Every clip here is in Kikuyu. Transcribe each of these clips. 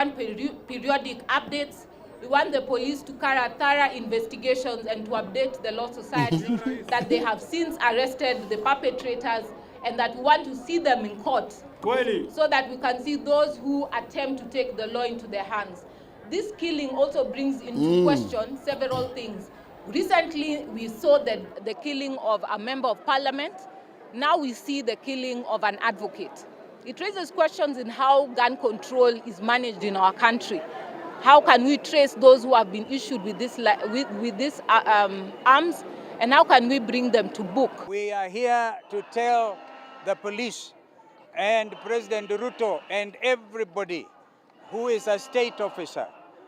Periodic updates. We want the police to carry out thorough investigations and to update the Law Society that they have since arrested the perpetrators and that we want to see them in court Kweli. So that we can see those who attempt to take the law into their hands. This killing also brings into question several things. Recently, we saw the killing of a member of parliament. Now we see the killing of an advocate. It raises questions in how gun control is managed in our country. How can we trace those who have been issued with this arms, and how can we bring them to book? We are here to tell the police and President Ruto and everybody who is a state officer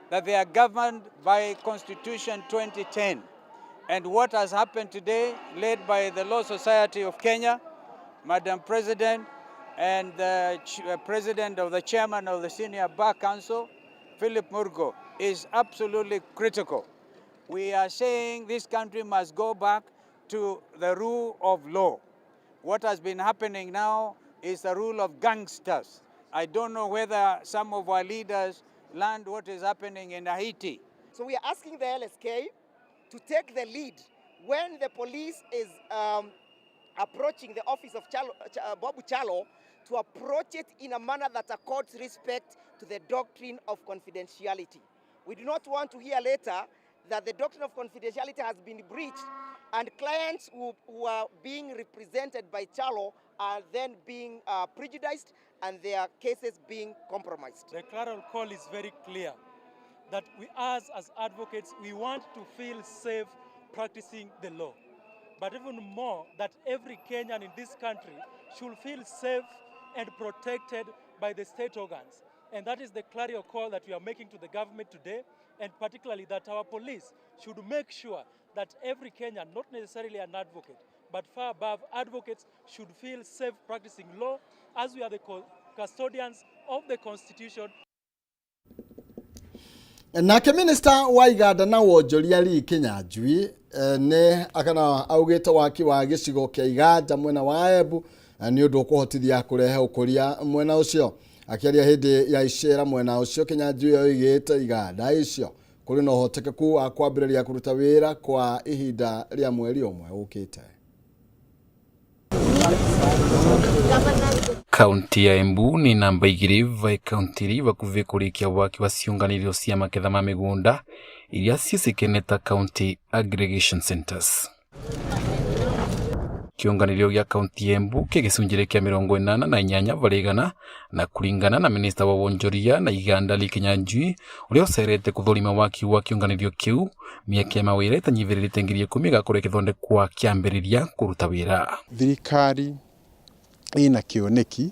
that they are governed by Constitution 2010. And what has happened today, led by the Law Society of Kenya, Madam President, and the President of the Chairman of the Senior Bar Council, Philip Murgo, is absolutely critical. We are saying this country must go back to the rule of law. What has been happening now is the rule of gangsters. I don't know whether some of our leaders learned what is happening in Haiti. So we are asking the LSK to take the lead when the police is approaching the office of Kyalo, Bob Kyalo, to approach it in a manner that accords respect to the doctrine of confidentiality. We do not want to hear later that the doctrine of confidentiality has been breached and clients who are being represented by Kyalo are then being prejudiced and their cases being compromised. The clarion call is very clear that we, as advocates, we want to feel safe practicing the law. But even more, that every Kenyan in this country should feel safe and protected by the state organs. And that is the clarion call that we are making to the government today, and particularly that our police should make sure that every Kenyan, not necessarily an advocate, but far above advocates, should feel safe practicing law, as we are the custodians of the Constitution. Nake minista wa iganda na wonjoria Lee Kinyanjui nĩ akana augĩte waki wa gĩcigo kĩa iganja mwena wa Embu nĩ ũndũ ũkũhotithia kũrehe ũkũria mwena ũcio. Akĩaria hĩndĩ ya icera mwena ũcio, Kinyanjui oigĩte iganda icio kũrĩ na ũhotekeku wa kwambĩrĩria kũruta wĩra kwa ihinda rĩa mweri ũmwe ũkĩte. Kaunti ya Embu ni namba igiri va kaunti iri vakuvi kurikia waki wa ciunganirio cia maketha ma migunda iria ciicikene ta county aggregation centers. Kiunganirio gia kaunti ya Embu ki gicunjiri kia 88 vari igana, na kuringana na minista wa wonjoria na iganda Lee Kinyanjui, uria ucerete kuthurima waki wa kiunganirio kiu, mieke ya mawira itanyivĩrĩrĩte 10,000 igakorwo ikithondekwa kiambĩrĩria kuruta wĩra. Thirikari ĩna kĩoneki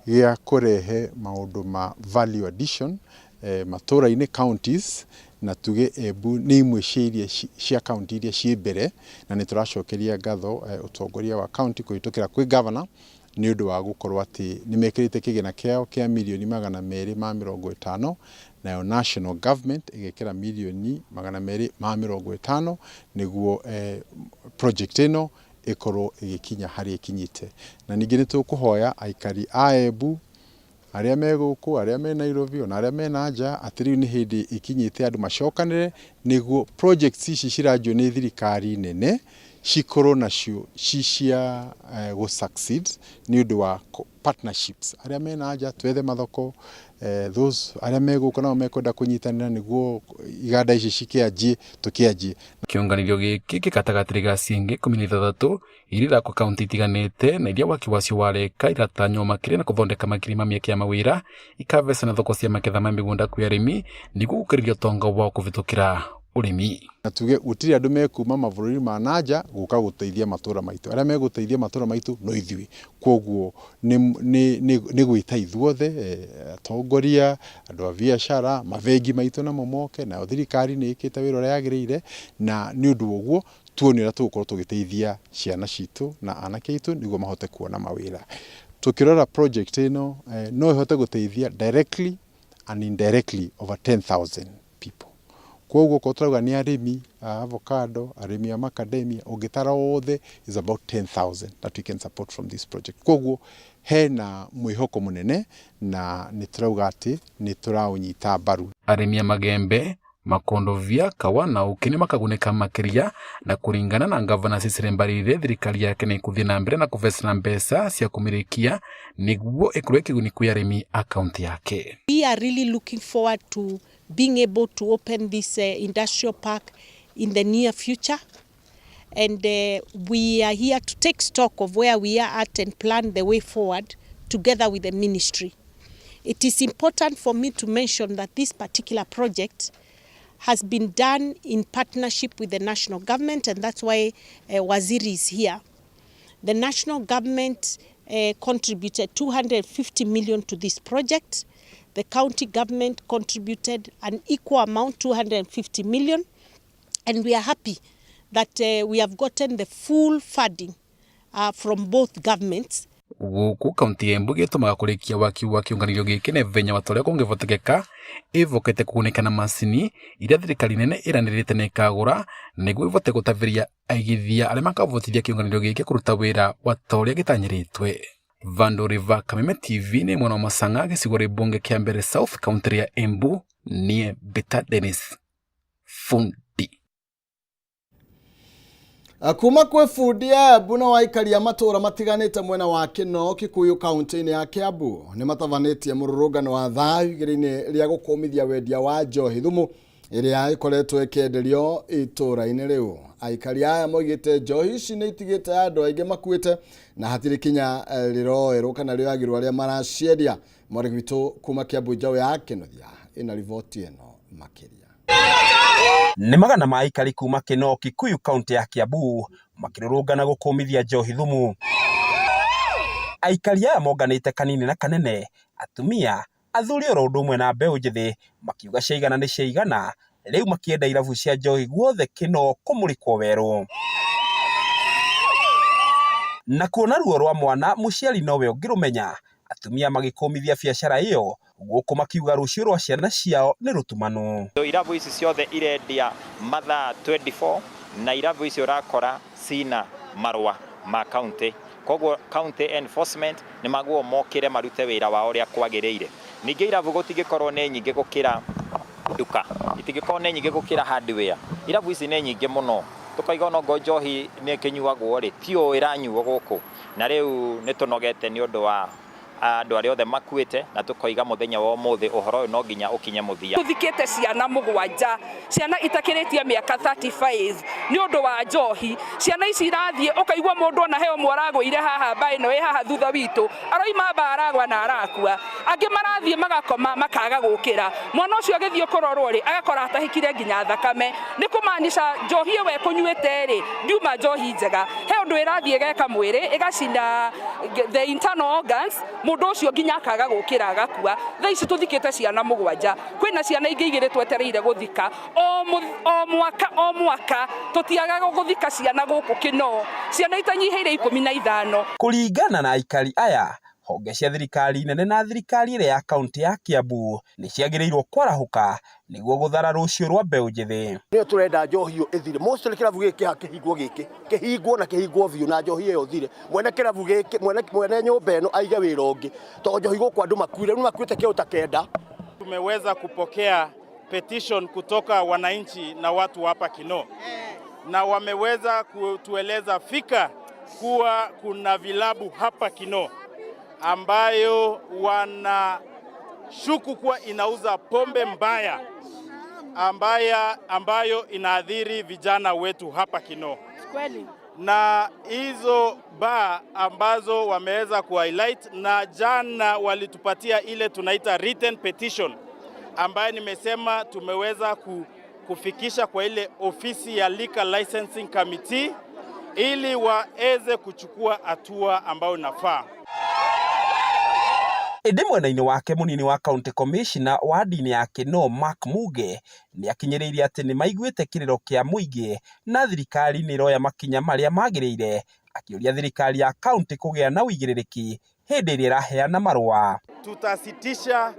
gĩa kũrehe maũndũ ma value addition matũra-inĩ, counties, na tuge Embu nĩ imwe cia iria cia county iria ciĩ mbere, na nĩ tũracokeria ngatho ũtongoria wa county kũhĩtũkĩra kwĩ governor nĩ ũndũ wa gũkorwo atĩ nĩ mekĩrĩte kĩgĩna kĩao kĩa mirioni 250, nayo national government ĩgekĩra mirioni 250 nĩguo project ĩno ĩkorwo ĩgĩkinya harĩa ĩkinyĩte. Na ningĩ nĩ tũkũhoya aikari a Embu arĩa me gũkũ, arĩa me Nairobi, ona arĩa me na nja, atĩ rĩu nĩ hĩndĩ ĩkinyĩte andũ macokanĩre nĩguo projects ici ciranjio nĩ thirikari nene cikorwo nacio ci cia gũ succeed nĩ ũndũ wa partnerships. Arĩa me na nja twethe mathoko, those arĩa me gũkũ nao mekwenda kũnyitanĩra nĩguo iganda ici cikĩanjie, tũkĩanjie. Kiunganirio giki gĩ gatagatĩ ga ciĩngĩ 16 iria irakwo kaunti itiganĩte, na iria waki wacio wareka iratanywo makĩria na kũthondeka makiri ma mĩeke ya mawĩra, ikavesa na thoko cia maketha ma mĩgũnda kwĩ arĩmi nĩguo gũkĩrĩria ũtonga wao kũvĩtũkĩra ũrĩmi. Na tuge gũtirĩ andũ mekuma mabũrũri ma nanja gũka gũteithia matũra maitũ. Arĩa megũteithia matũra maitũ no ithuĩ. Koguo nĩ gwĩta ithuothe, atongoria, andũ a biacara, mabengi maitũ namo moke, nayo thirikari nĩ ĩkĩte wĩra ũrĩa yagĩrĩire, na nĩ ũndũ wa ũguo tuone ũrĩa tũgũkorwo tũgĩteithia ciana citũ na anake aitũ nĩguo mahote kuona mawĩra. Tũkĩrora project ĩno no ĩhote gũteithia directly and indirectly over 10,000 people. Koguo okorwo tũrauga nĩ arĩmi a avocado, arĩmi a macadamia, ũngĩtara othe is about 10,000 that we can support from this project. Koguo hena mwĩhoko mũnene na nĩ tũrauga atĩ nĩ tũraũnyita mbaru. Arĩmi a magembe, makondobia, kawa na ũkĩ nĩ makagunĩka makĩria na kũringana na ngavana Cecily Mbarire thirikari yake nĩ ĩkũthiĩ na mbere na kũbecera mbeca cia kũmĩrĩkia nĩguo ĩkorwo ĩkĩguni kwĩ arĩmi a kaunti yake. We are really looking forward to being able to open this industrial park in the near future. And we are here to take stock of where we are at and plan the way forward together with the ministry. It is important for me to mention that this particular project has been done in partnership with the national government, and that's why Waziri is here. The national government contributed 250 million to this project. The county government contributed an equal amount, 250 million, and we are happy that we have gotten the full funding from both governments. Gũkũ kaunti ya Embu gĩtũmaga kũrĩkia waki wa kĩũnganĩrio gĩkĩ na ihenya wa ta ũrĩa kũngĩhotekeka ĩvokete kũgunĩka na macini iria thirikari nene ĩranĩrĩte nĩ ĩkagũra nĩguo ĩvote gũtabĩria aigithia arĩa makavotithia kĩũnganĩrio gĩkĩ kũruta wĩra wa ta ũrĩa gĩtanyĩrĩtwe. Vandu River, Kameme TV nĩ mwena wa Masanga gĩcigo rĩ mbunge kĩa mbere South kaunti ya Embu niĩ Bita Dennis Fundi. Kuma kwĩ bundi ya Embu na waikaria matũra matiganĩte mwena wa Kĩnoo Kikuyu kaunti-inĩ ya Kiambu nĩ matabanĩtie mũrũrũngano wa thayũ igĩrĩ-inĩ rĩa gũkũmithia wendia wa njohi thumu ĩrĩa ĩkoretwo ĩkĩenderio itũra-inĩ rĩu. Aikari aya moigĩte njohi ici nĩ itigĩte andũ aingĩ makuĩte na hatirĩ kinya rĩroerwo kana rĩoyagĩrwo arĩa maraciendia. Mwarĩ witũ kuma Kiambu Njaũ ya Kĩnuthia ĩna riboti ĩno makĩria. Nĩ magana ma aikari kuma Kinoo Kikuyu kaunti ya Kiambu makĩrũrũngana gũkũmithia njohi thumu. Aikari aya monganĩte kanini na kanene, atumia, athuri oro ũndũ ũmwe na mbeũ njĩthĩ makiuga ciaigana nĩ ciaigana, rĩu makĩenda irabu cia njohi guothe Kinoo kũmũrĩkwo werũ. Na kuona ruo rwa mwana mũciari nowe ũngĩrũmenya, atumia magĩkũmithia biacara ĩyo gũkũ makiuga rũciũ rwa ciana ciao nĩ rũtumanu. Irabu ici ciothe irendia mathaa 24 na irabu ici ũrakora cina marũa ma county, koguo county enforcement nĩ maguo mokĩre marute wĩra wao ũrĩa kwagĩrĩire. Ningĩ irabu gũtingĩkorwo nĩ nyingĩ gũkĩra nduka, itingĩkorwo nĩ nyingĩ gũkĩra hardware. Irabu ici nĩ nyingĩ mũno, tũkaiga onokorwo njohi nĩ ĩkĩnyuagwo rĩ, ti ũũ ĩranyuo gũkũ, na rĩu nĩ tũnogete nĩ ũndũ wa andũ arĩa othe makuĩte, na tũkoiga mũthenya wa ũmũthĩ ũhoro ũyũ no nginya ũkinye mũthia. Tũthikĩte ciana 7, ciana itakĩrĩtie mĩaka 35 nĩ ũndũ wa njohi. Ciana ici irathiĩ ũkaigua mũndũ ona he ũmwe aragũire haha mbaĩ ĩno ĩ haha thutha witũ, aroima mba aragwa na arakua. Angĩ marathiĩ magakoma makaga gũkĩra. Mwana ũcio agĩthiĩ kũrorwo rĩ, agakora atahĩkire nginya thakame. Nĩ kũmaanisha njohi ĩyo ekũnyuĩte rĩ, ndiuma njohi njega. He ũndũ ĩrathiĩ ĩgeka mwĩrĩ, ĩgacina the internal organs, mũndũ ũcio nginya akaga gũkĩra agakua. Thaa ici tũthikĩte ciana 7, kwĩna ciana ingĩ 2 twetereire gũthika. O mwaka o mwaka tũtiagaga gũthika ciana gũkũ Kinoo, ciana itanyihĩire 15. Kũringana na aikari aya, honge cia thirikari nene na thirikari ĩrĩa ya kaunti ya Kiambu nĩ ciagĩrĩirwo kwarahũka nĩguo gũthara rũciũ rwa mbeũ njĩthĩ. Nĩyo tũrenda njohi ĩyo ĩthire. Mostly kĩrabu gĩkĩ kĩhingwo gĩkĩ, kĩhingwo na kĩhingwo biũ na njohi ĩyo ĩthire. Mwene kĩrabu gĩkĩ, mwene nyũmba ĩno aige wĩra ũngĩ, tondũ njohi gũkũ andũ makuire, rĩu makuĩte kĩndũ ta 9. Tumeweza kupokea petition kutoka wananchi na watu hapa Kinoo, na wameweza kutueleza fika kuwa kuna vilabu hapa Kinoo ambayo wanashuku kuwa inauza pombe mbaya ambayo inaathiri vijana wetu hapa Kinoo. Kweli. Na hizo bar ambazo wameweza ku-highlight, na jana walitupatia ile tunaita written petition ambayo nimesema tumeweza kufikisha kwa ile ofisi ya Liquor Licensing Committee ili waweze kuchukua hatua ambayo inafaa. Ĩndĩ mwena-inĩ wake mũnini wa county commissioner wa ndini ya Kinoo Mark Muge nĩ akinyĩrĩirie atĩ nĩ maiguĩte kĩrĩro kĩa mũingĩ na thirikari nĩ ĩroya makinya marĩa magĩrĩire, akĩũria thirikari ya county kũgĩa na ũigĩrĩrĩki hĩndĩ ĩrĩa ĩraheana marũa. Tutasitisha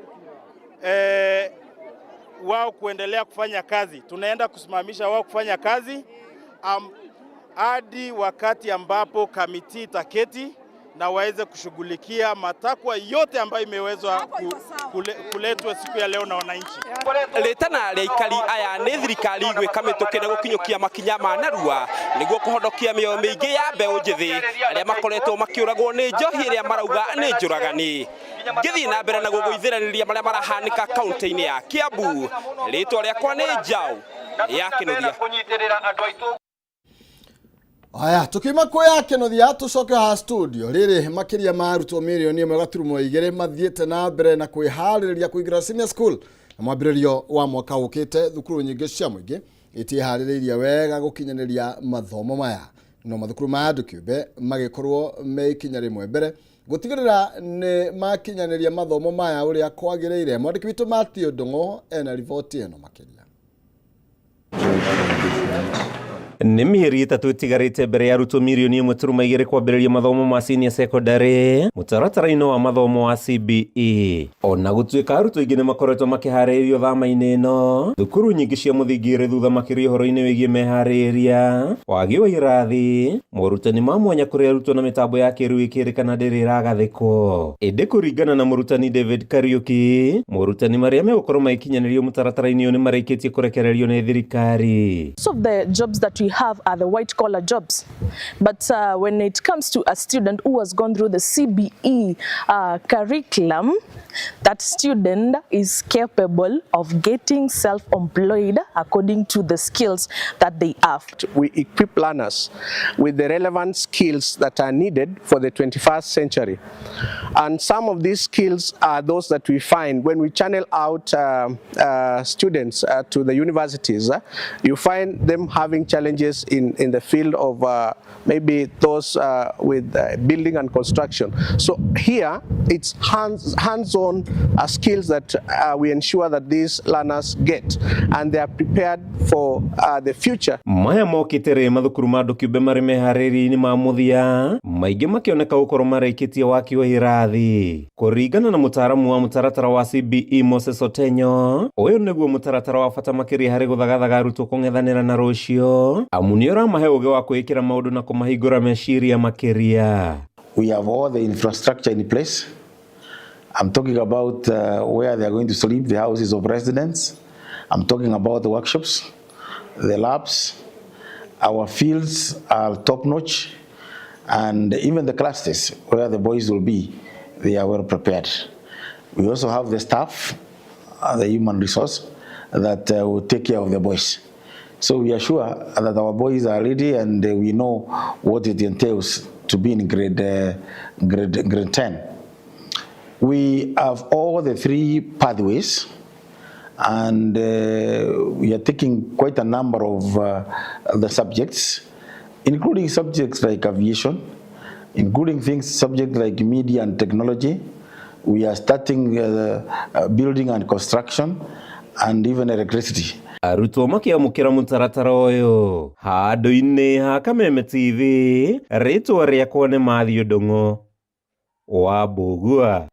wao kuendelea kufanya kazi. Tunaenda kusimamisha wao kufanya kazi hadi wakati ambapo kamiti itaketi na waweze kushughulikia matakwa yote ambayo imewezwa kuletwa siku ya leo na wananchi. Rĩtana rĩa aikari aya nĩ thirikari gwĩka mĩtũkĩ na gũkinyũkia makinya ma narua nĩguo kũhonokia mĩoyo mĩingĩ ya mbeũ njĩthĩ arĩa makoretwo makĩũragwo nĩ njohi ĩrĩa marauga nĩ njũragani. Ngĩthiĩ na mbere na gũgũithĩranĩria marĩa marahanĩka kaunti-inĩ ya Kiambu, rĩtwa rĩakwa nĩ Njaũ ya Kĩnũthia. Aya, tukiuma kwĩ Kĩnũthia tũcoke haha studio rĩrĩ makĩria ma arutwo mirioni 1.2 mathiĩte na mbere na kwĩharĩrĩria kũingĩra senior school na mwambĩrĩrio wa mwaka ũkĩte. Thukuru nyingĩ cia mũingĩ itiharĩrĩirie wega gũkinyanĩria mathomo maya, no mathukuru ma andũ kĩũmbe magĩkorwo me ikinya rĩmwe mbere gũtigĩrĩra nĩ makinyanĩria mathomo maya ũrĩa kwagĩrĩire. Mwandĩki witũ Matthew Ndung'u ena riboti ĩno makĩria. Nĩ mĩeri 3 ĩtigarĩte mbere ya arutwo mirioni 1.2 kwambĩrĩria mathomo ma senior secondary mũtaratara-inĩ wa mathomo wa CBE. Ona gũtuĩka arutwo aingĩ nĩ makoretwo makĩharĩrĩrio thama-inĩ ĩno, thukuru nyingĩ cia mũthingi irĩ thutha makĩria ũhoro-inĩ wĩgiĩ meharĩrĩria, wagi wa irathi, morutani ma mwanya kũrĩ arutwo na mĩtambo ya kĩrĩu ĩkĩrĩkana ndĩrĩ ĩragathĩkwo. Ĩndĩ kũringana na mũrutani David Kariuki, morutani marĩa megũkorwo magĩkinyanĩrio mũtaratara-inĩ ũyũ nĩ marĩkĩtie kũrekererio nĩ thirikari. Most of the jobs that we have are the white collar jobs, but when it comes to a student who has gone through the CBE curriculum, that student is capable of getting self-employed according to the skills that they have. We equip learners with the relevant skills that are needed for the 21st century. And some of these skills are those that we find when we channel out students to the universities. You find them having challenges in the field of maybe those with building and construction. So here it's hands-on skills that we ensure that these learners get, and they are prepared for the future. Maya mokĩte rĩ mathukuru ma andũ kĩũmbe marĩ meharĩria-inĩ ma mũthia, maingĩ makĩoneka gũkorwo marĩkĩtie waki wa irathi. Kũringana na mũtaaramu wa mũtaratara wa CBE Moses Otenyo, ũyũ nĩguo mũtaratara wa bata makĩria harĩ gũthagathaga arutwo kũng'ethanĩra na rũciũ, amu nĩ ũramahe ũgĩ wa kwĩĩkĩra maũndũ na kũmahingũra meciria makĩria. We have all the infrastructure in place. I'm talking about where they are going to sleep, the houses of residents. I'm talking about the workshops, the labs. Our fields are top notch, and even the classes where the boys will be, they are well prepared. We also have the staff, the human resource, that will take care of the boys. So we are sure that our boys are ready, and we know what it entails to be in grade 10. We have all the three pathways, and we are taking quite a number of the subjects, including subjects like aviation, including subjects like media and technology. We are starting building and construction, and even electricity. Arutwo makĩamũkĩra mũtaratara ũyũ handũ-inĩ ha Kameme TV, rĩtwa rĩakwa nĩ Matthew Ndung'u wa Mbũgua.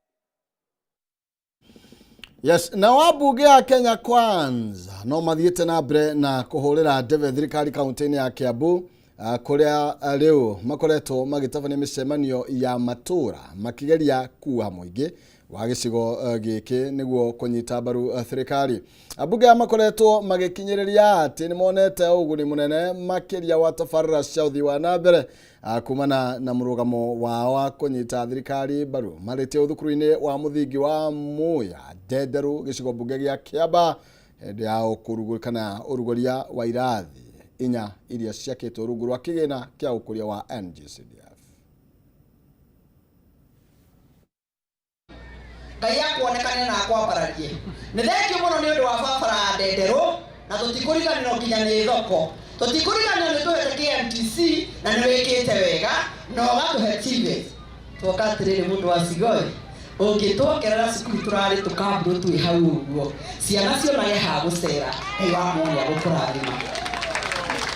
Yes, na wambunge ya Kenya Kwanza no mathiĩte na mbere na kũhũrĩra ndebe thirikari kaunti-inĩ ya Kiambu, kũrĩa rĩu makoretwo magĩtabania mĩcemanio ya matũra makĩgeria kuha mũingĩ wa gĩcigo gĩkĩ nĩguo kũnyita mbaru thirikari. Ambunge aya makoretwo magĩkinyĩrĩria atĩ nĩ monete ũguni mũnene makĩria wa tabarĩra cia ũthii wa na mbere kumana na mũrũgamo wao wa kũnyita thirikari mbaru. Marĩtie thukuru-inĩ wa mũthingi wa Muya Ndenderu gĩcigo mbunge gĩa Kĩamba hĩndĩ ya ũkũrugũ kana ũrugũria wa irathi 4 iria ciakĩtwo rungu rwa kĩgĩna kĩa ũkũria wa NGCDF. Ngai akuonekane na akwambararie. Nĩ thengiũ mũno nĩ ũndũ wa barabara ya Ndenderũ, na tũtikũriganĩrwo nginya nĩ thoko. Tũtikũriganĩrwo nĩ tũhete KMTC na nĩ wĩkĩte wega na ũgatũhe TVET. Twoka atĩrĩrĩ mũndũ wa Sigoi, ũngĩtwongerera cukuru tũrarĩ tũkamburu twĩ hau ũguo, ciana cionage ha gũcera. Ngai wa muoyo agũkũrathima.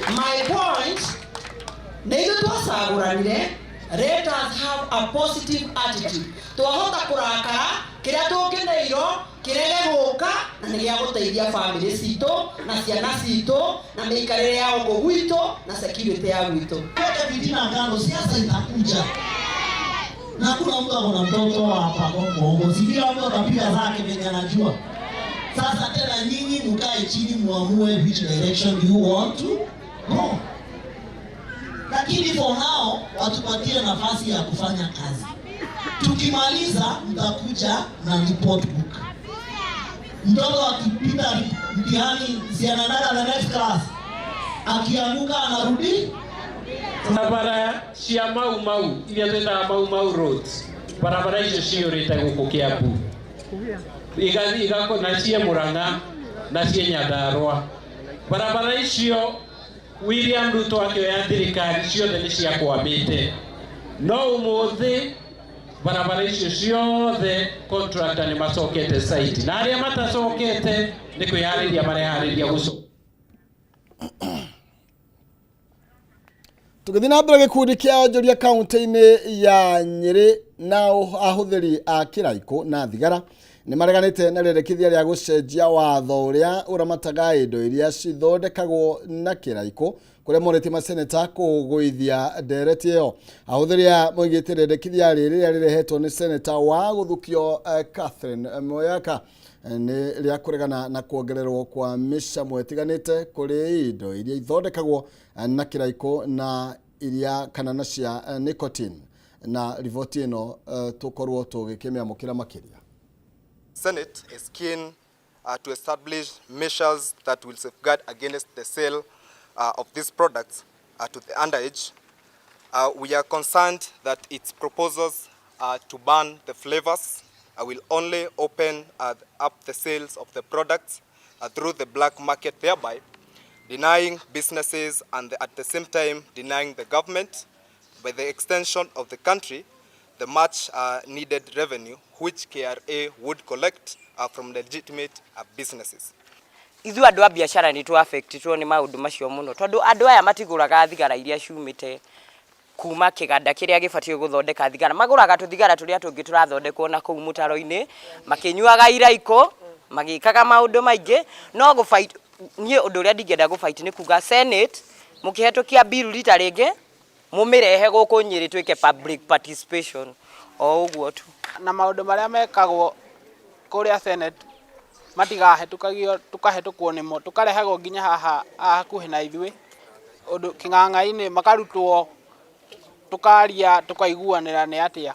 My point, nĩ ithuĩ twacagũranire, let us have a positive attitude. Twahota kũrakara kĩrĩa tũngĩneirwo Kĩrege gũka na nĩ gĩa gũteithia bamĩrĩ citũ na ciana citũ na mĩikarĩre ya gũkũ gwitũ na security ya gwitũ. Weke fitina kando, siasa itakuja na hakuna mtu ako na mtoto hapa kwa muongozi, kila mtu atapiga zake venye anajua. Sasa tena nyinyi mkae chini muamue which direction you want to go, lakini for now watupatie nafasi ya kufanya kazi. Tukimaliza mtakuja na report book. Mtoto akipita mtihani si anaendaga the next class, akianguka anarudi Barabara cia Mau Mau iria twĩtaga Mau Mau roads, barabara icio ciyũrĩte gũkũ Kiambu, igathiĩ igakona ciĩ Murang'a na ciĩ Nyandarua. Barabara icio William Ruto akĩoya thirikari ciothe nĩ ciakwamĩte, no ũmũthĩ barabara icio ciothe contractor nĩ macokete site, na arĩa matacokete nĩ kwĩharĩria mareharĩria gũcoka. Tũgĩthiĩ na mbere, gĩkundi kĩa onjoria kaunti-inĩ ya Nyĩrĩ na ahũthĩri a kĩraikũ na thigara nĩ mareganĩte na rĩendekithia rĩa gũcenjia watho ũrĩa ũramataga indo iria cithondekagwo na kĩraikũ, kũrĩa morĩtie maseneta kũgũithia ndereti ĩyo. Ahũthĩri aya moigĩte rĩendekithia rĩrĩ rĩrĩa rĩrehetwo nĩ seneta wa gũthukio Catherine Moyaka nĩ rĩa kũregana na kuongererwo kwa mĩcamo ĩtiganĩte kũrĩ indo iria ithondekagwo na kĩraikũ na iria kana na cia nicotine. Na riboti ĩno tũkorwo tũgĩkĩmĩamũkĩra makĩria. Senate is keen to establish measures that will safeguard against the sale of these products to the underage. We are concerned that its proposals to ban the flavors will only open up the sales of the products through the black market, thereby denying businesses and at the same time denying the government, by the extension of the country, the much needed revenue which KRA would collect from legitimate businesses. Ithuĩ andũ a biacara nĩ tũ affectitwo nĩ maũndũ macio mũno, tondũ andũ aya matigũraga thigara iria ciumĩte kuma kĩganda kĩrĩa gĩbatiĩ gũthondeka thigara. Magũraga tũthigara tũrĩa tũngĩ tũrathondekwo na kũu mũtaro-inĩ, makĩnyuaga iraikũ, magĩkaga maũndũ maingĩ. No gũ fight, niĩ ũndũ ũrĩa ndingĩenda gũ fight nĩ kuga Senate mũkĩhetũkia bill rita rĩngĩ mũmĩrehe gũkũ Nyĩrĩ twĩke public participation, o ũguo tu. Na maũndũ marĩa mekagwo kũrĩa Senate matigahĩtũkagio, tũkahĩtũkwo nĩmo, tũkarehagwo nginya haha hakuhĩ na ithuĩ, ũndũ kĩng'ang'a-inĩ makarutwo, tũkaria, tũkaiguanĩra nĩ atĩa.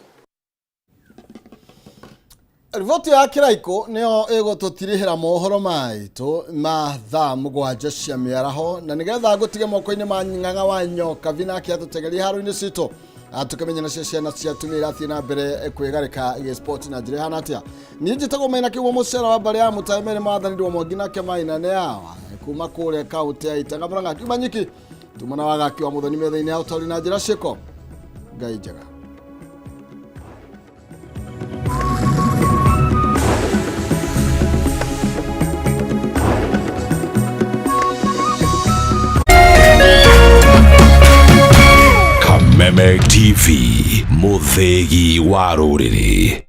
Riboti ya kĩraikũ nĩyo ĩgũtũtirihĩra mohoro maitũ ma thaa 7 cia mĩaraho, na nĩgetha ngũtige moko-inĩ ma Ng'ang'a wa Nyoka nake atũtengerie haro-inĩ citũ, tũkĩmenya nacio ciana cia atumia irathiĩ na mbere kwĩgarĩka gĩsport na njĩra ĩhana atĩa. Niĩ njĩtagwo Maina Kĩgumo, mũcera wa mbarĩ ya Mũtae Merĩ Mwathani Mwangi, nake Maina nĩ awa kuma kũrĩa kaũntĩ ya Itaga Mũrang'a kiuma nyiki tumana wa gaki wa mũthoni metha-inĩ ya ũtaũri na njĩra ciĩko. Ngai njega. Kameme TV, mũthĩgi wa rũrĩrĩ.